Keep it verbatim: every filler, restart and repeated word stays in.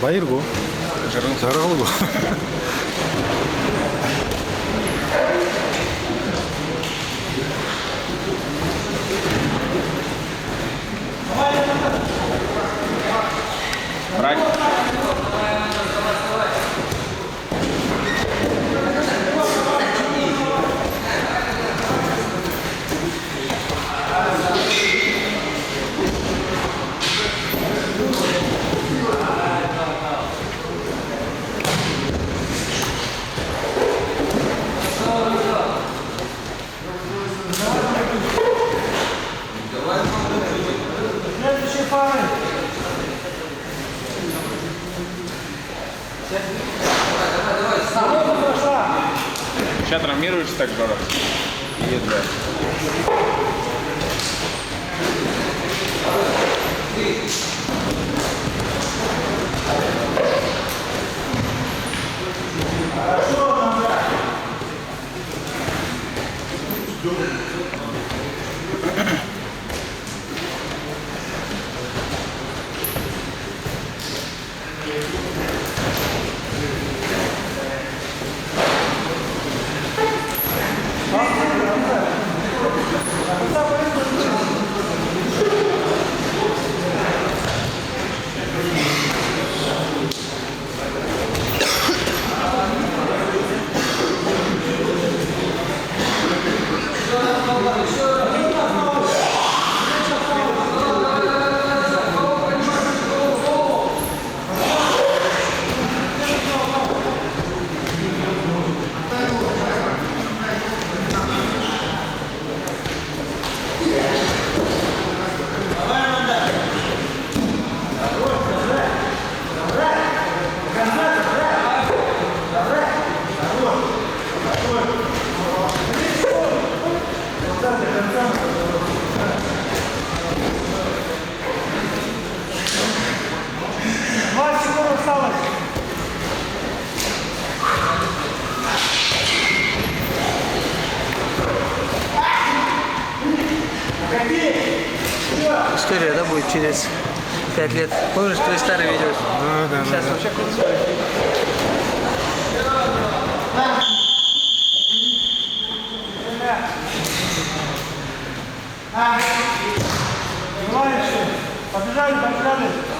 Баяр гү? Жаргал. Жаргал гү? Брать. Следующая пара. Ща травмируешься так, Жора? Или да? Двадцать секунд осталось. История, да, будет через пять лет. Помнишь, твои старые видео? Да, да, да. Сейчас вообще круто смотреть. Желающие? Побежали, побежали.